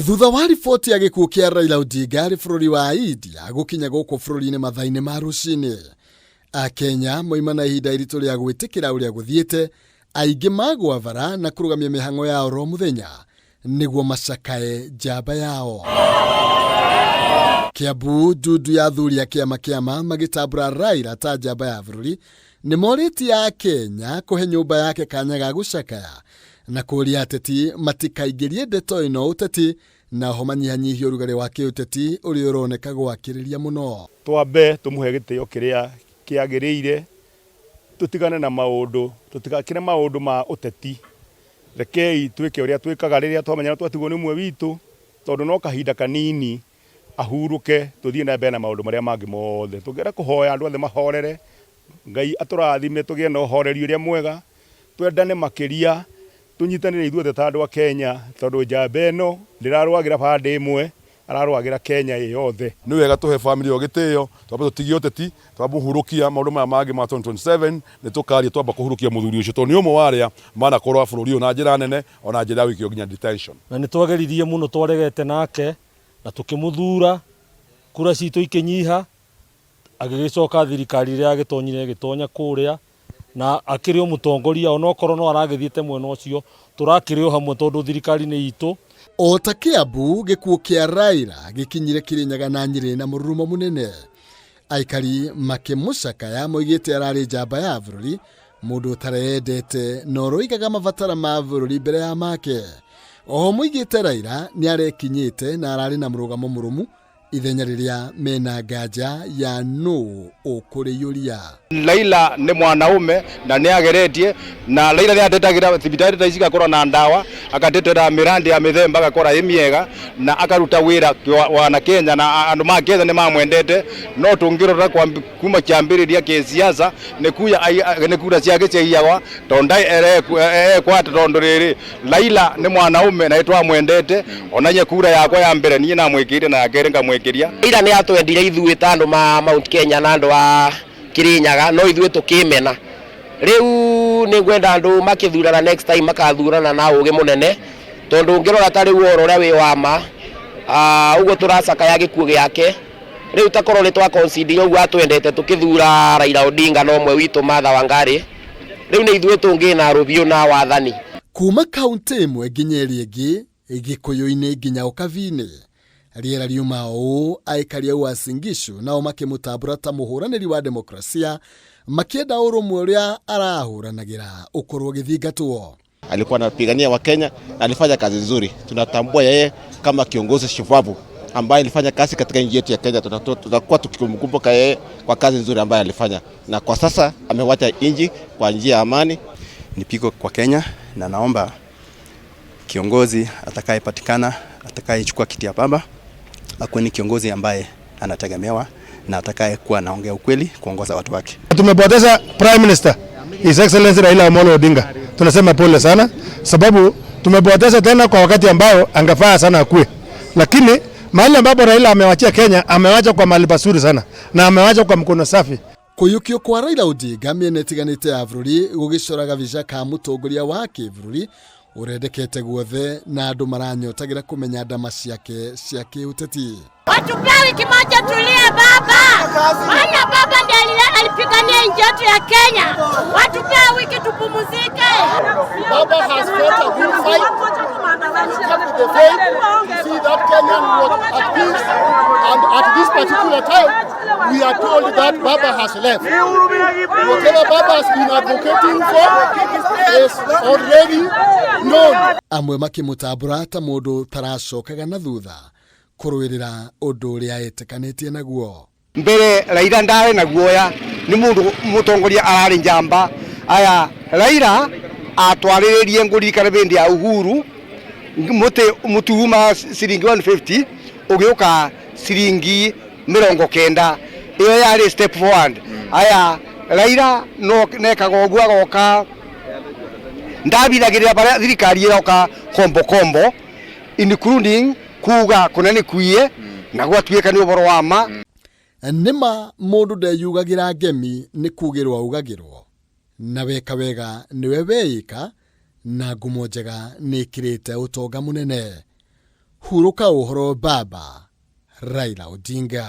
Thutha wa riboti ya gĩkuũ kĩa Raila Odinga arĩ bũrũri wa India gũkinya gũkũ bũrũri-inĩ mathaa-inĩ ma rũcinĩ, Akenya moima na ihinda iritũ rĩa gwĩtĩkĩra ũrĩa gũthiĩte, aingĩ magwa bara na kũrũgamia mĩhang'o ya oro mũthenya nĩguo macakae njamba yao. Kiambu, ndundu ya athuri a kĩama kĩama magĩtambũra Raila ta njamba ya bũrũri nĩ morĩtie Akenya kũhe nyũmba yake kanya ga gũcakaya na kũria ateti matikaingĩrie ndeto ĩno ũteti na oho manyihanyihie ũrugarĩ wa kĩũteti ũrĩa ũroneka gwakĩrĩria mũno. Twambe tũmũhe gĩtĩo kĩrĩa kĩagĩrĩire, tũtigane na maũndũ, tũtigakĩre maũndũ ma ũteti. Rekei twĩke ũrĩa twĩkaga rĩrĩa twamenya nĩ twatigwo nĩ ũmwe witũ, tondũ no kahinda kanini ahurũke tũthiĩ na mbere na maũndũ marĩa mangĩ mothe. Tũngĩenda kũhoya andũ othe mahorere, Ngai atũrathime tũgĩe na ũhoreri ũrĩa mwega, twendane makĩria, tũnyitanĩre ithuothe ta andũ a Kenya, tondũ njamba ĩno ndĩrarũagĩra bandĩ ĩmwe, ararũagĩra Kenya ĩ yothe. Nĩ wega tũhe family ĩyo gĩtĩo, twambe tũtigie ũteti, twambe kũhurũkia maũndũ maya mangĩ ma 2027 nĩ tũkaria twamba kũhurũkia mũthuri ũcio tondũ nĩ ũmwe wa arĩa manakorwo a bũrũri ũyũ na njĩra nene ona njĩra ya gũikio nginya detention. Na nĩ twageririe mũno twaregete nake na tũkĩmũthura, kura citũ ikĩnyiha, Agĩgĩcoka thirikari ĩrĩa yagĩtonyire ĩgĩtonya kũrĩa, na akĩrĩ o mũtongoria onokorwo no aragĩthiĩte mwena ũcio, tũrakĩrĩ o hamwe tondũ thirikari nĩ itũ. O ta Kiambu, gĩkuũ kĩa Raila gĩkinyire Kirinyaga na Nyĩrĩ na mũrurumo mũnene. Aikari makĩmũcakaya moigĩte ararĩ njamba ya bũrũri, mũndũ ũtareyendete na ũroigaga mabatara ma bũrũri mbere ya make. Oho moigĩte Raila nĩarekinyĩte na ararĩ na mũrũgamo mũrũmu ithenya rĩrĩa mena nganja ya nũ ũkũrĩiyũria. Raila nĩ mwanaume na nĩ ageretie na Raila nĩ atetagĩra thibitarĩ ta ici igakorwo na ndawa akatetera mĩrandi ya mĩthemba agakorwo ĩ mĩega na akaruta wĩra wana Kenya na andũ ma Kenya nĩ mamwendete no tũngĩrora kuma kĩambĩrĩria kĩsiasa nĩ kuya nĩ kura ciake ciaiyagwa tondũ ndarĩ ekwata tondũ rĩrĩ Raila nĩ mwanaume na nĩtwamwendete ona nye kura yakwa ya mbere niĩ namwĩkĩrire na ya kerĩ ngamwĩkĩria. Raila nĩ atwendire ithuĩ ta andũ ma Mount Kenya na andũ a Kirinyaga no ithuĩ tũkĩmena. Rĩu nĩ ngwenda andũ makĩthurana next time makathurana na ũgĩ mũnene tondũ ũngĩrora ta rĩu ũhoro ũrĩa wĩ wa ma ũguo tũracakaya gĩkuũ gĩake rĩu ta korwo nĩ twa concede ũguo atwendete tũkĩthura Raila Odinga na ũmwe witũ Martha Wangari Rĩu nĩ ithuĩ tũngĩ na rũbiũ na wathani. Kuma kaunti ĩmwe nginya ĩrĩa ĩngĩ, Gĩkũyũ-inĩ nginya Ũkabi-inĩ, rĩera riuma ũũ aikari a Uasin Gishu nao makĩmũtambũra ta mũhũranĩri wa demokrasia, makĩenda ũrũmwe ũrĩa arahũranagĩra ũkorwo ũgĩthingatwo. Alikuwa anapigania Wakenya na alifanya kazi nzuri. Tunatambua yeye kama kiongozi shupavu ambaye alifanya kazi katika nchi yetu ya Kenya. Tutakuwa tukimkumbuka yeye kwa kazi nzuri ambayo alifanya, na kwa sasa amewacha nchi kwa njia ya amani. Ni pigo kwa Kenya, na naomba kiongozi atakayepatikana, atakayechukua kiti ya baba akuwe ni kiongozi ambaye anategemewa na atakayekuwa anaongea ukweli kuongoza watu wake. Tumepoteza Prime Minister His Excellency Raila Amolo Odinga. Tunasema pole sana sababu tumepoteza tena kwa wakati ambao angefaa sana akue, lakini mahali ambapo Raila amewachia Kenya, amewacha kwa mahali pazuri sana na amewacha kwa mkono safi. Kũiyũkio kwa Raila Odinga mĩena ĩtiganĩte ya bũrũri gũgĩcora gabica ka mũtongoria wa kĩbũrũri ũrendekete guothe na andũ maranyotagĩra kũmenya ndama ciake cia kĩũteti. Watupea wiki moja tulie baba. Maana baba ndiye alipigania nchi yetu ya Kenya. Watupea wiki tupumzike. Baba has fought a good fight. He kept the faith to see that Kenyan was at peace. And at this particular time, we are told that Baba has left. Whatever Baba has been advocating for is already known. Amwe makĩmũtambũra ta mũndũ taracokaga na thutha kũrũĩrĩra ũndũ ũrĩa etĩkanĩtie naguo. Mbere Raila ndarĩ na guoya, nĩ mũndũ mũtongoria ararĩ njamba. Aya Raila atwarĩrĩrie ngũririkana hĩndĩ ya Uhuru mũtĩ mũtu uma ciringi 150 ũgĩũka ciringi 90, ĩyo yarĩ step forward. Aya Raila no nekaga ũguo agoka ndabithagĩrĩra barĩa thirikari ĩroka kombo kombo including kuga kũna nĩ kuiye na gwatuĩka nĩ ũhoro wa ma. Nĩma mũndũ ndeyugagĩra ngemi nĩ kugĩrwo augagĩrwo, na weka wega nĩwe weĩka, na ngumo njega nĩ ĩkĩrĩte ũtonga mũnene. Hurũka ũhoro baba Raila Odinga.